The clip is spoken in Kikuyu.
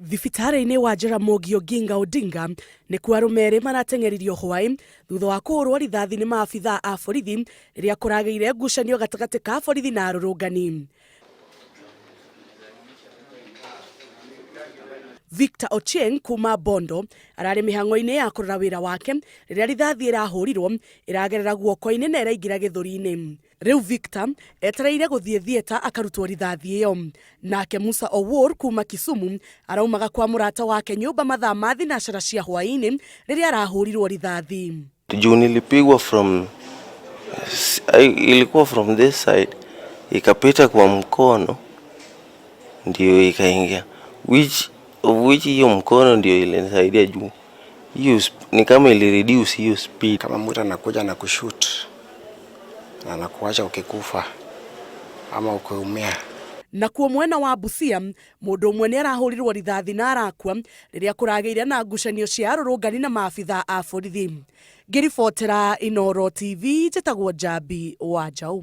Thibitarĩ-inĩ wa Jaramogi Oginga Odinga nĩkuo arũme erĩ marateng'eririo hwaĩ thutha wa kũhũrwo rithathi nĩ maabithaa a borithi rĩrĩa kũragĩire ngucanio gatagatĩ ka borithi na arũrũngani. Victor Ochieng kuma Bondo ararĩ mĩhang'o-inĩ ya kũrora wĩra wake rĩrĩa rithathi ĩrahũrirwo ĩragerera guoko-inĩ na ĩraingĩra gĩthũri-inĩ. Rĩu Victor etereire gũthiĩ theatre akarutwo rithathi ĩyo. Nake Musa Owuor kuma Kisumu araumaga kwa mũrata wake nyũmba mathaa ma thinacara cia hwaĩ-inĩ rĩrĩa arahũrirwo rithathi. Juu nilipigwa from ilikuwa from this side ikapita kwa mkono ndio ikaingia, which of which hiyo mkono ndio ilinisaidia juu hiyo ni kama ili reduce hiyo speed. Kama mtu anakuja na kushoot na anakuacha ukikufa ama ukiumia. Nakuo mwena wa Busia mũndũ ũmwe nĩ arahũrirwo rithathi na arakua rĩrĩa kũragĩire na ngucanio cia arũrũngani na maabithaa a borithi. Ngĩribotera Inooro TV njĩtagwo Njambi wa Njaũ.